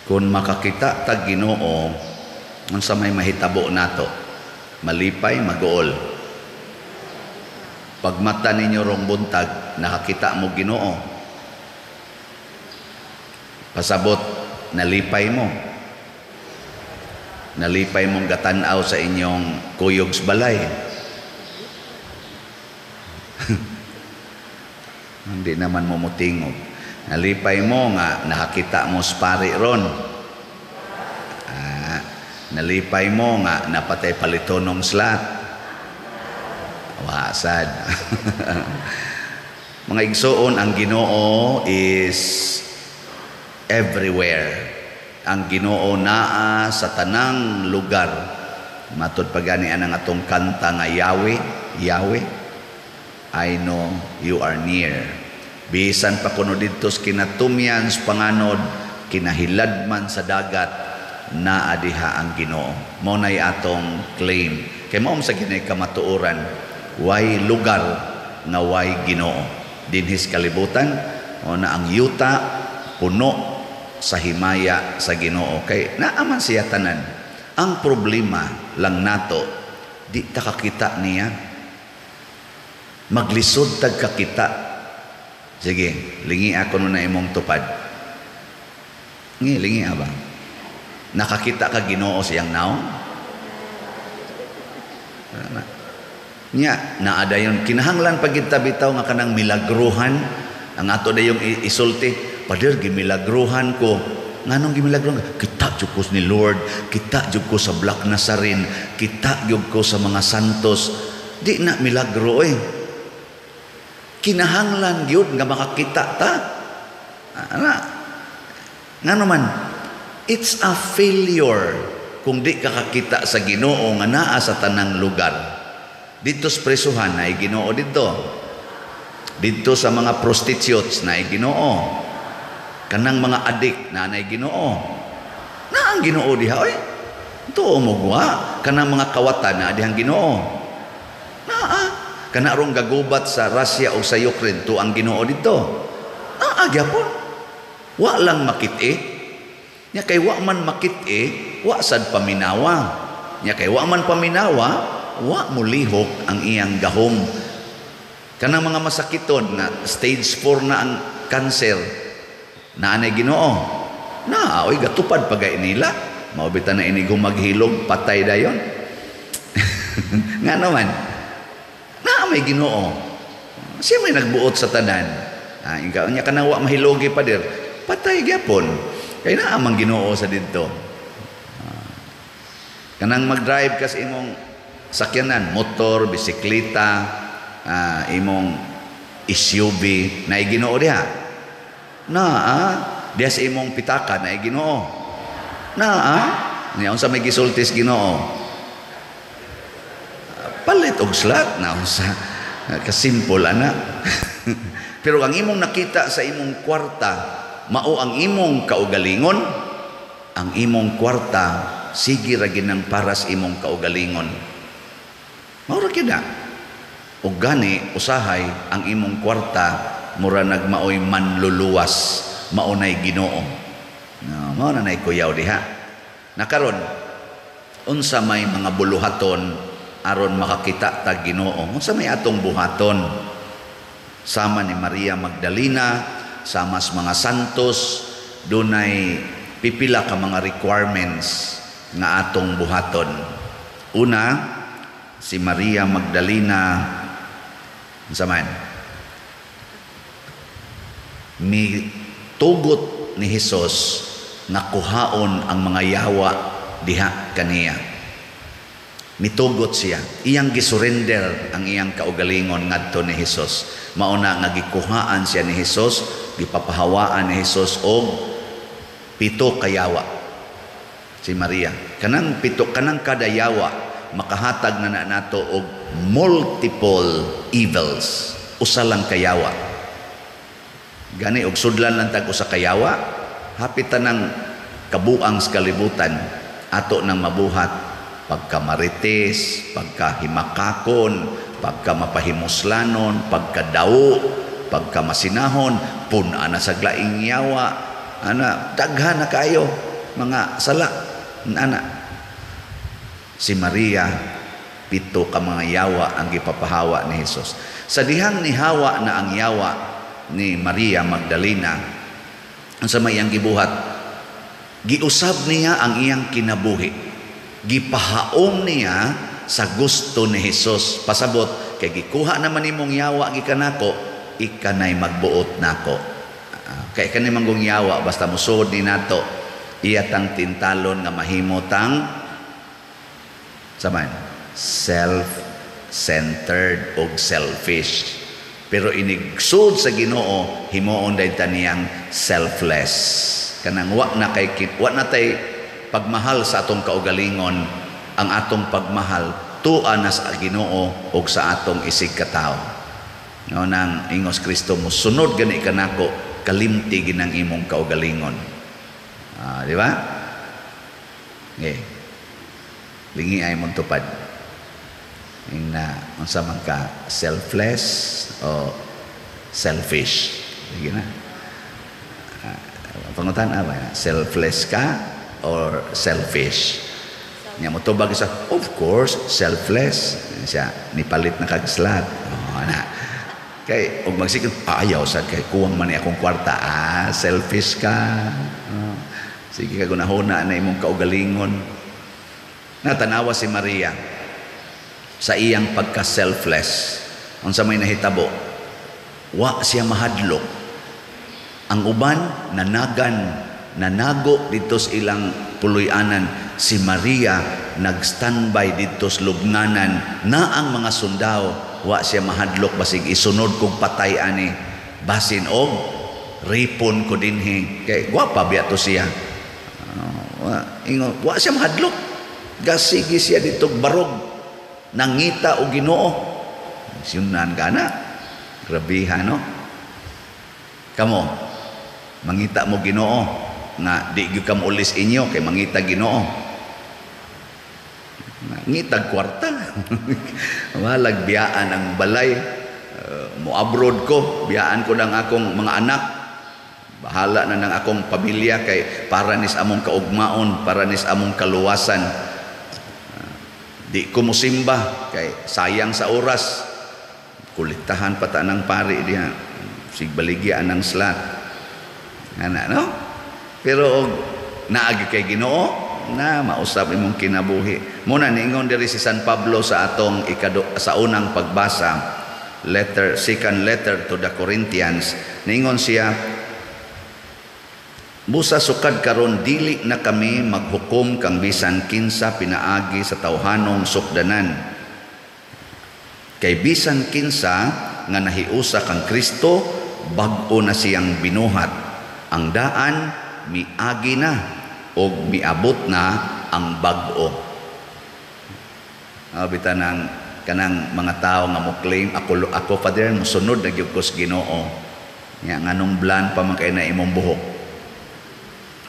Kung makakita tag Ginoo, unsa may mahitabo nato? Malipay, maguol? Pagmata ninyo rong buntag, nakakita mo Ginoo. Pasabot, nalipay mo. Nalipay mong gatanaw sa inyong kuyog sa balay. Hindi naman mo mutingog. Nalipay mo nga nakakita mo sa pari ron. Nalipay mo nga napatay palitonong slat. Wasad. Mga igsoon, ang Ginoo is everywhere. Ang Ginoo naa sa tanang lugar. Matud pa gani ang atong kanta nga "Yahweh, Yahweh, I know you are near." Bisan pa kuno didto sa kinatumyan sa panganod, kinahiladman sa dagat, naa diha ang Ginoo. Mao nay atong claim. Kay mao sa kini kamatuoran, way lugar nga way Ginoo. Dinhis kalibutan, mao na ang yuta puno sa himaya sa Ginoo, kay naa man siya tanan. Ang problema lang nato, di ta kakita niya. Maglisod tag kakita. Sige, lingi ako na imong tupad. Ngi, lingi ba? Nakakita ka Ginoo siyang naong? Nya, naa dayon kinahanglan pag bitaw nga kanang milagruhan. Ang ato dayong isulti, "Pader, gimilagruhan ko." Nganong gimilagruhan? Kita jud ko ni Lord, kita jud ko sa Black Nazarene, kita jud ko sa mga santos. Di na milagro eh. Kinahanglan gyud nga makakita ta. Ana. Ngano man, it's a failure kung di ka kakita sa Ginoo nga naa sa tanang lugar. Dito sa presuhan, naay Ginoo dito. Dito sa mga prostitutes, naay Ginoo. Kanang mga adik, naa nay Ginoo. Naa ang Ginoo diha oy. Tuo mo guwa, kanang mga kawatan, naa dihang Ginoo. Naa. Kana rong gagubat sa Russia o sa Ukraine, to ang Ginoo dito. Naa gyapon. Wa lang makit-i. Nya kay wa man makit-i, wa sad paminawa. Nya kay wa man paminawa, wa mulihok ang iyang gahom. Kanang mga masakiton nga stage 4 na ang cancer, naa nay Ginoo. Naa oy, gatupad pagay nila. Mao bitaw na inig maghilog, patay dayon. Nga naman, naa may Ginoo. Siya may nagbuot sa tanan. Ikaw nya kanang wa mahilogi, pader, patay gyapon. Kay naa mang Ginoo sa didto. Kanang mag-drive ka sa imong sakyanan, motor, bisikleta, imong SUV, naay Ginoo diha. Naa, diha sa imong pitaka, naay Ginoo. Naa, niya unsa may gisultis Ginoo? Palit og slot na unsa kasimple ana. Pero ang imong nakita sa imong kwarta, mao ang imong kaugalingon. Ang imong kwarta sige ra ginang para sa imong kaugalingon. Mao ra gyud na. Og gani usahay ang imong kwarta mura nagmaoy manluluwas, mao nay Ginoo. No, mao na nay kuyaw diha. Nakaron, unsa may mga buluhaton aron makakita ta Ginoo? Unsa may atong buhaton? Sama ni Maria Magdalena, sama sa mga santos, dunay pipila ka mga requirements nga atong buhaton. Una, si Maria Magdalena, unsa man? Mi tugot ni Hesus nga kuhaon ang mga yawa diha kaniya. Mitugot siya. Iyang gisurrender ang iyang kaugalingon ngadto ni Hesus. Mao na nga gikuhaan siya ni Hesus, gipapahawaan ni Hesus og pito kayawa. Si Maria. Kanang pito, kanang kada yawa makahatag na na nato og multiple evils. Usa lang kayawa. Gani og sudlan lang tag usa kayawa, hapit tanang kabuang sa kalibutan ato nang mabuhat, pagkamarites, pagkahimakakon, pagkamapahimuslanon, pagkadawo, pagkamasinahon, pun-a na sa glaing yawa, ana, daghan na kayo. mga sala. Ana si Maria, pito ka mga yawa ang gipapahawa ni Hesus. Sa dihang nihawa na ang yawa ni Maria Magdalena, unsa may iyang gibuhat? Giusab niya ang iyang kinabuhi. Gipahaom niya sa gusto ni Hesus. Pasabot, kay gikuha naman nimong yawa gikan nako, ikanay magbuot nako. Kay kani manggong yawa basta musuod ni nato, iya tang tintalon nga mahimo tang saman self-centered og selfish. Pero inigsud sa Ginoo, himuon day ta niyang selfless. Kanang wa na kay wa na tay pagmahal sa atong kaugalingon, ang atong pagmahal tua na sa Ginoo og sa atong isig katawo. No nang ingos Kristo, musunod gani kanako, kalimti ginang imong kaugalingon. Di ba? Eh. Lingi ay mong tupad. Ing na unsa man ka, selfless o selfish? Sige na. Pangutan ba? Selfless ka or selfish? Nya motubag sa, "Of course, selfless." Siya nipalit na kag slot. Oh, ana. Kay og magsikon, "Ayaw sad kay kuwang man ni akong kwarta." Ah, selfish ka. Oh. Sige ka gunahuna na imong kaugalingon. Natanawa si Maria sa iyang pagka-selfless. Unsa may nahitabo? Wa siya mahadlok. Ang uban nanagan, nanago dito sa ilang puloy-anan. Si Maria nag-standby dito sa lubnganan na ang mga sundao. Wa siya mahadlok, basig isunod kog patay ani. Basin og ripon ko dinhi. Kay gwapa biya to siya. Wa, ingon, wa siya mahadlok. Gasigi siya dito barog. Nangita og Ginoo. Siyunan ka na. Grabiha, no? Kamo, mangita mo Ginoo nga di gyud ka ulis inyo kay mangita Ginoo. Ngitag kwarta. Walag biyaan ang balay. Mo abroad ko, biyaan ko ng akong mga anak. Bahala na ng akong pamilya kay para nis among kaugmaon, para nis among kaluwasan. Di ko musimba kay sayang sa oras. Kulitahan pa ta ng pari diha. Sigbaligya ng slot. Ana, no? Pero og naagi kay Ginoo na mausab imong kinabuhi. Muna niingon diri si San Pablo sa atong ikado, sa unang pagbasa, letter, second letter to the Corinthians, niingon siya, "Busa sukad karon dili na kami maghukom kang bisan kinsa pinaagi sa tawhanong sukdanan. Kay bisan kinsa nga nahiusa kang Kristo, bag-o na siyang binuhat. Ang daan miagi na og miabot na ang bag-o." Bita nang kanang mga tao nga mo claim, "Ako, ako, Father, mosunod na gyud ko sa Ginoo." Nya nganong blonde pa man kay na imong buhok?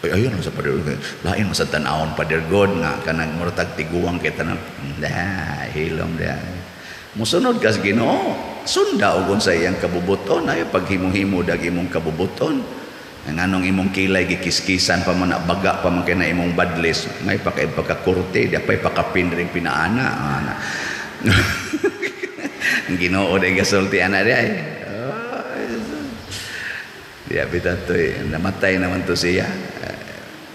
"Ay, ayun sa Father, lain man sa tan-awon, Father God, nga kanang murag tiguang kay tanan." Da, hilom da. Mosunod ka sa Ginoo, sunda og unsa iyang kabubuton, ayo paghimo-himo dag imong kabubuton. Ang anong imong kilay gikiskisan pa man na, baga pa man kay na imong badlis, may pa kay pagkakurte, di pa'y pakapin rin pinaana. Ana. Ang Ginoo day gasulti ana di ay. Oh, diya bitaw to, namatay naman to siya.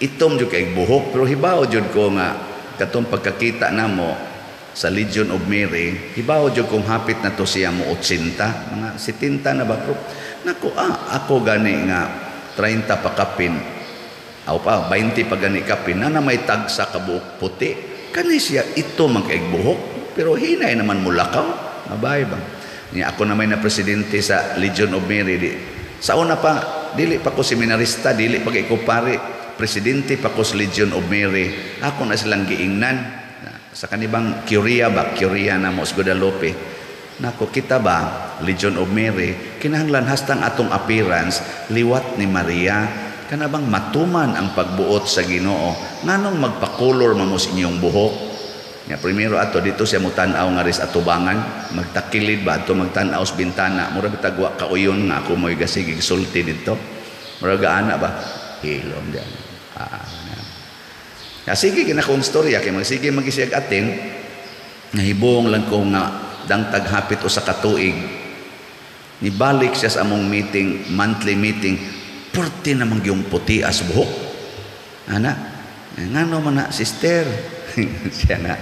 Itom jud kay buhok, pero hibaw jud ko nga katong pagkakita namo sa Legion of Mary, hibaw jud kung hapit na to siya mo 80, mga 70 na ba? Pero, nako, ako gani nga 30 pa kapin, aw pa, 20 pa gani kapin, na may tagsa ka buhok puti. Kani siya, ito man kay buhok, pero hinay naman mulakaw. Mabay ba? Niya ako na may na presidente sa Legion of Mary. Di, sa una pa, dili pa ko seminarista, dili pa kay ko pare, presidente pa ko sa Legion of Mary. Ako na silang giingnan. Sa kanibang Curia ba? Curia na mo sa Guadalupe. Nako, kita ba, Legion of Mary, kinahanglan hastang atong appearance, liwat ni Maria, kanabang matuman ang pagbuot sa Ginoo. Nganong magpakulor man mo sa inyong buhok? Ya, primero ato dito siya mutan-aw nga ris atubangan, magtakilid ba ato magtan-aw sa bintana, mura bitag wa kauyon nga ako mo'y gasig sulti dito. Mura gaana ba? Hilom diyan. Ah, Ya, sige kina kong storya kay magsige magisiyag atin, nahibong lang ko nga dangtag hapit usa ka tuig nibalik siya sa among meeting, monthly meeting, purti namang yung puti as buhok. Ana, ngano man na, sister? Siya nga,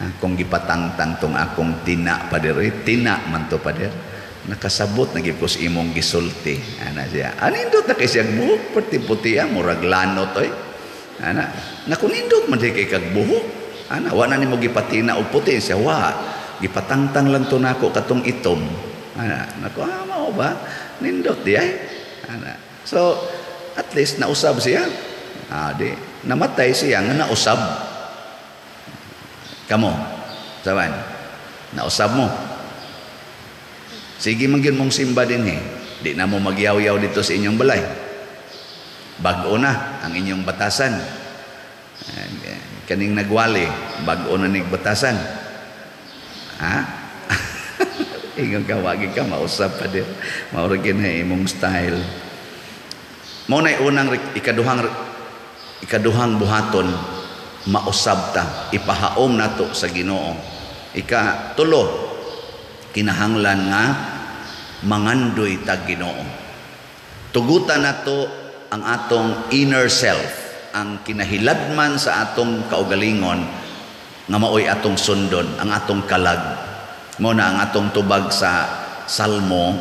akong gipatangtang tong akong tina, pader. Eh, tina man to, pader. Nakasabot na gyud ko sa imong gisulti. Ana siya. Anindot na kay siyang buhok, perti puti ah, murag lanot oy. Ana, nakunindot man di kay kag buhok. Ana, wa na nimo gipatina og puti siya, wa. Gipatangtang lang to nako katong itom. Ana, nako ah, mao ba? Nindot di ay. Ana. So, at least nausab siya. Ah, di namatay siya nga nausab. Kamo, saban, nausab mo. Sige man gyud mong simba din eh. Di na mo magyaw-yaw dito sa inyong balay. Bag-o na ang inyong batasan. Kaning nagwali, bag-o na nig batasan. Ha? Ingon ka, wagi ka, mausab pa din. Mao ra gyud na imong style. Mao na unang ikaduhang buhaton, mausab ta, ipahaom nato sa Ginoo. Ikatulo, kinahanglan nga mangandoy ta Ginoo. Tugutan nato ang atong inner self, ang kinahiladman sa atong kaugalingon nga maoy atong sundon, ang atong kalag. Mao na ang atong tubag sa Salmo,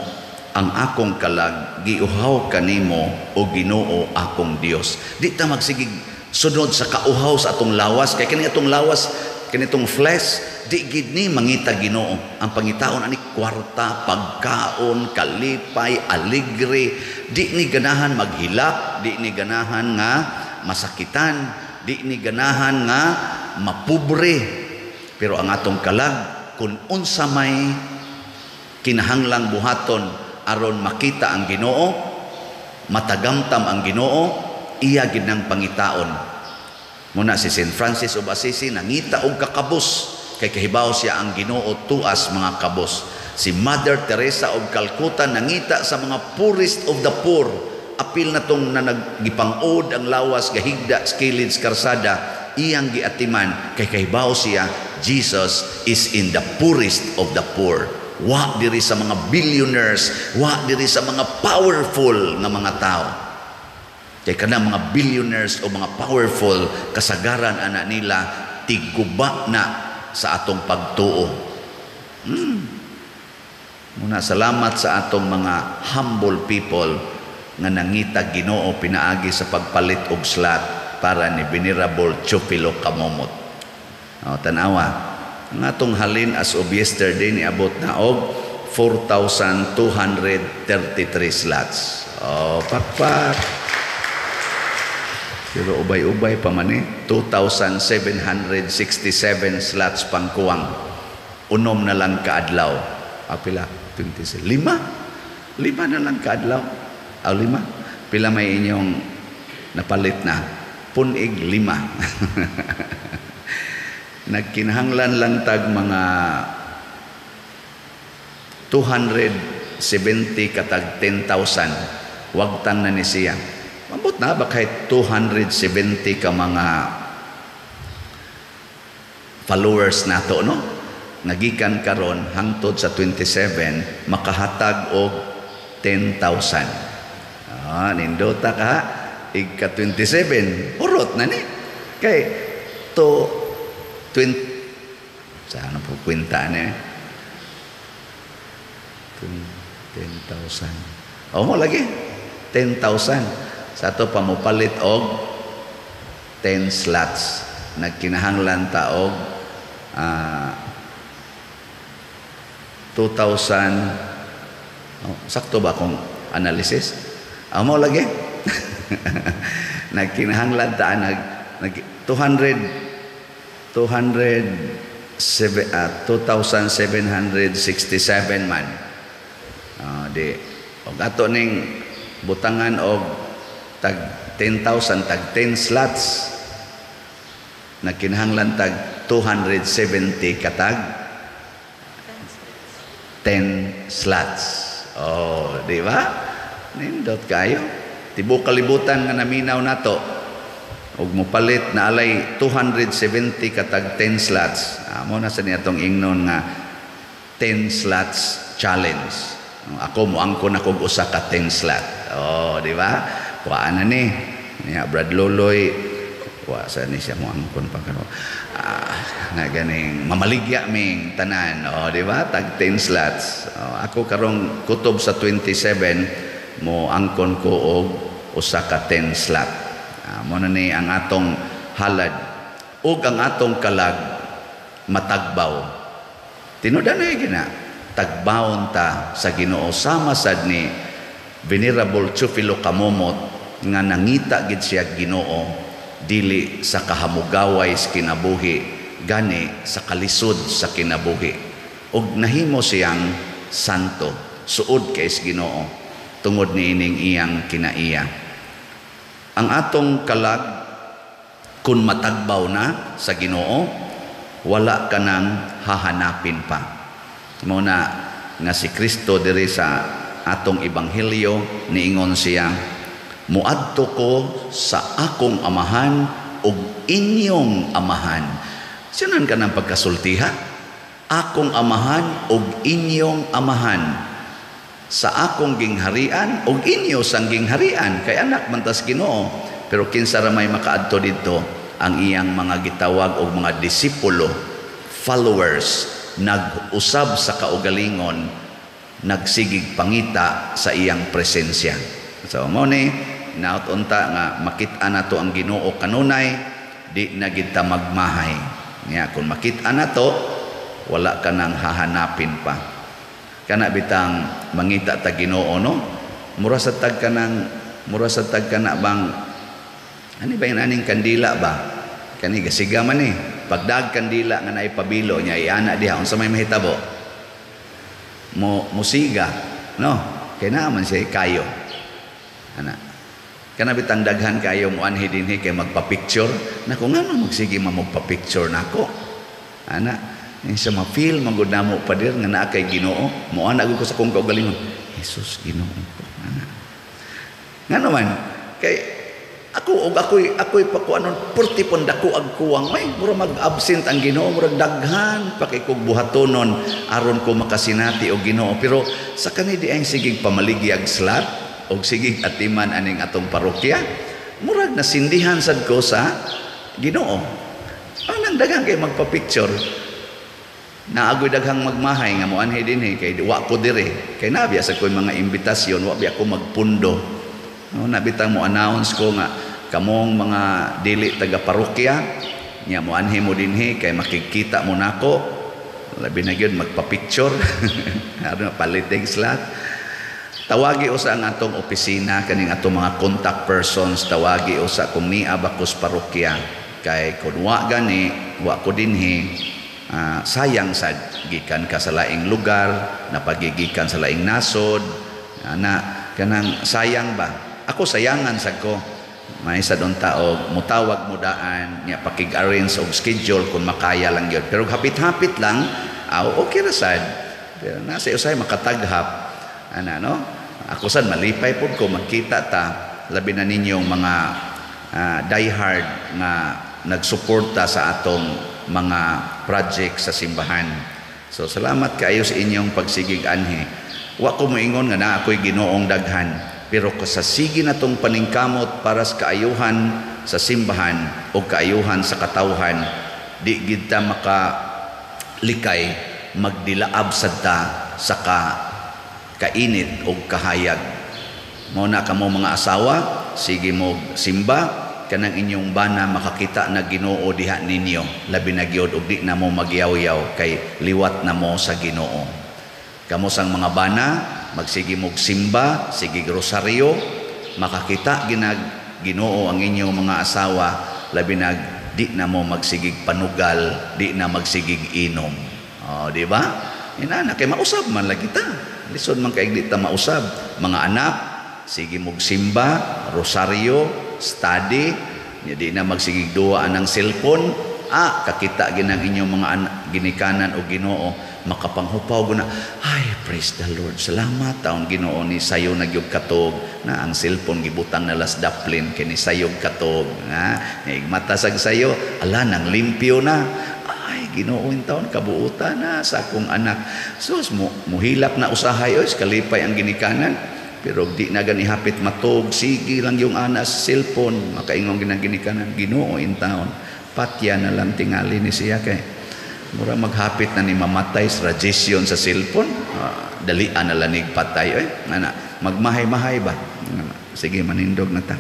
"Ang akong kalag giuhaw kanimo, o Ginoo akong Dios." Di ta magsigig sunod sa kauhaw sa atong lawas kay kini atong lawas, kini itong flesh, di gid ni mangita Ginoo. Ang pangitaon ani kwarta, pagkaon, kalipay, aligre. Di ni ganahan maghilak, di ni ganahan nga masakitan, di ni ganahan nga mapobre. Pero ang atong kalag, kung unsa may kinahanglang buhaton aron makita ang Ginoo, matagamtam ang Ginoo, iya gid nang pangitaon. Muna si St. Francis of Assisi nangita og kakabos kay kahibaw siya ang Ginoo tuas mga kabos. Si Mother Teresa of Calcutta nangita sa mga poorest of the poor, apil na tong na naggipang-od ang lawas, gahigda sa kilid sa karsada, iyang giatiman kay kahibaw siya Jesus is in the poorest of the poor. Wa diri sa mga billionaires, wa diri sa mga powerful nga mga tao. Kay kana mga billionaires o mga powerful, kasagaran ana nila tiguba na sa atong pagtuo. Muna salamat sa atong mga humble people nga nangita Ginoo pinaagi sa pagpalit og slot para ni Venerable Chupilo Kamomot. O, tanawa. Ang atong halin as of yesterday niabot na og 4,233 slots. O, pakpak. Pero ubay-ubay pa man eh. 2,767 slots pang kuwang. Unom na lang kaadlaw. Ah, pila? 26. Lima? Lima na lang kaadlaw. Ah, lima? Pila may inyong napalit na? Punig lima. Nagkinahanglan lang tag mga 270 katag 10,000. Wagtang na ni siya. Mabot na ba kahit 270 ka mga followers nato, no? Nagikan karon hangtod sa 27 makahatag og 10,000. Ah, nindota ka igka 27. Urot na ni. Kay to 20 sa ano po kwenta ni? 10,000. O mo lagi 10,000. Sa ato pa mopalit og 10 slots. Nagkinahanglan ta og 2,000. Oh, sakto ba akong analysis? Amo lagi. Nagkinahanglan ta nag 200 200 2,767 man. Di og ato ning butangan og tag 10,000, tag 10 slots, nagkinahanglan tag 270 katag 10 slots. Oh, di ba? Nindot kayo. Tibok kalibutan nga naminaw nato. Ug mopalit na alay 270 katag 10 slots. Mo na sa niya atong ingnon nga 10 slots challenge. Ako moangkon ako usa ka 10 slot. Oh, di ba? Kuhaan na ni. Niya Brad Loloy, wa sa ni siya moangkon pa karon. Na ganing mamaligya ming tanan, oh, di ba? Tag 10 slots. Oh, ako karong kutob sa 27 mo angkon ko og usa ka 10 slot. Mo na ni ang atong halad ug ang atong kalag matagbaw. Tinuod na gina tagbawon ta sa Ginoo sama sad ni Venerable Chufilo Kamomot nga nangita gid siya Ginoo dili sa kahamugaway sa kinabuhi, gani sa kalisod sa kinabuhi, ug nahimo siyang santo, suod kay sa Ginoo tungod niining iyang kinaiya. Ang atong kalag kun matagbaw na sa Ginoo, wala ka nang hahanapin pa. Mao na nga si Kristo diri sa atong ebanghelyo niingon siya, "Muadto ko sa akong amahan ug inyong amahan." Sinan ka ng pagkasultiha? Akong amahan ug inyong amahan. Sa akong gingharian ug inyo sang gingharian, kay anak man tas Ginoo. Pero kinsa ra may makaadto didto? Ang iyang mga gitawag og mga disipulo, followers, nag-usab sa kaugalingon, nagsigig pangita sa iyang presensya. So mo ni naot unta nga makit-an nato ang Ginoo kanunay, di na gid ta magmahay. Nya kung makit-an nato, wala ka nang hahanapin pa. Kana bitang mangita ta Ginoo, no? Mura sa tag kana bang ani ba yan, aning kandila ba? Kani gasiga man ni. Pagdag kandila nga naay pabilo nya iana diha, unsa may mahitabo? Mo musiga, no? Kay naa man siya kayo. Ana. Kana bitang daghan kayo mo anhi dinhi kay magpa-picture. Nako, ngano magsige man magpa-picture nako? Ana, ni sa ma-feel man gud namo, pader, nga naa kay Ginoo. Mo ana gud ko sa akong kaugalingon. Jesus, Ginoo ko. Ana. Ngano man kay ako og ako'y pakuanon purti pon dako ag kuwang may mura mag-absent ang Ginoo, murag daghan pa kay kog buhatonon aron ko makasinati og Ginoo. Pero sa kani di ang sigig pamaligyag slot og sigig atiman aning atong parokya, murag nasindihan sad ko sa Ginoo. Anang daghan kay magpa-picture, naagoy daghang magmahay nga moanhi dinhi kay wa ko dire, kay nabiya sa koy mga imbitasyon, wa biya ko magpundo, no? Nabitang mo announce ko nga kamong mga dili taga parokya nya moanhi mo dinhi kay makikita mo nako, labi na gyud magpa-picture aron palitig slot. Tawagi usa ang atong opisina, kaning atong mga contact persons, tawagi usa kung nia ba kos parokya, kay kun wa gani, wa ko dinhi, sayang sad, gikan ka sa laing lugar, napagigikan sa laing nasod, ana kanang sayang ba. Ako sayangan sad ko. May sa doon tao mutawag mo daan nya pakig-arrange og schedule kung makaya lang gyud, pero hapit-hapit lang, aw, okay ra sad, pero nasa usay makataghap ana, no? Ako sad malipay pud ko magkita ta, labi na ninyong mga diehard nga nagsuporta sa atong mga project sa simbahan. So salamat kaayo sa inyong pagsigig anhi. Wa ko moingon nga naa ako'y Ginoong daghan, pero sa sige natong paningkamot para sa kaayuhan sa simbahan o kaayuhan sa katawhan, di gid ta makalikay magdilaab sad ta sa kainit o kahayag. Mao na kamo mga asawa, sige mo simba, kanang inyong bana makakita na Ginoo diha ninyo, labi na gyud og di na mo magyaw-yaw kay liwat na mo sa Ginoo. Kamo sang mga bana, magsige mog simba, sige rosaryo, makakita ginag Ginoo ang inyong mga asawa, labi na di na mo magsigig panugal, di na magsigig inom. Oh, di ba? Inana kay mausab man lagi ta. Lisod man kay di ta mausab. Mga anak, sige mog simba, rosaryo, study, nya di na magsigig duwa anang cellphone, kakita ginang inyong mga anak, ginikanan o Ginoo, makapanghupaw guna. Ay, praise the Lord. Salamat taon Ginoo, ni sayo na gyud katog na ang cellphone gibutang na las daplin kay ni sayog katog na mata sag sayo, ala nang limpyo na. Ay, Ginoo taon, kabuutan na sa akong anak. Sus mo muhilak na usahay oy, kalipay ang ginikanan. Pero di na gani hapit matog, sige lang yung ana sa cellphone, makaingong ginaginikanan, "Ginoo in taon, patya na lang tingali ni siya kay mura maghapit na ni mamatay sa radiation sa cellphone." Dalian na lanig patay oy. Ana, magmahay-mahay ba? Sige, manindog na ta.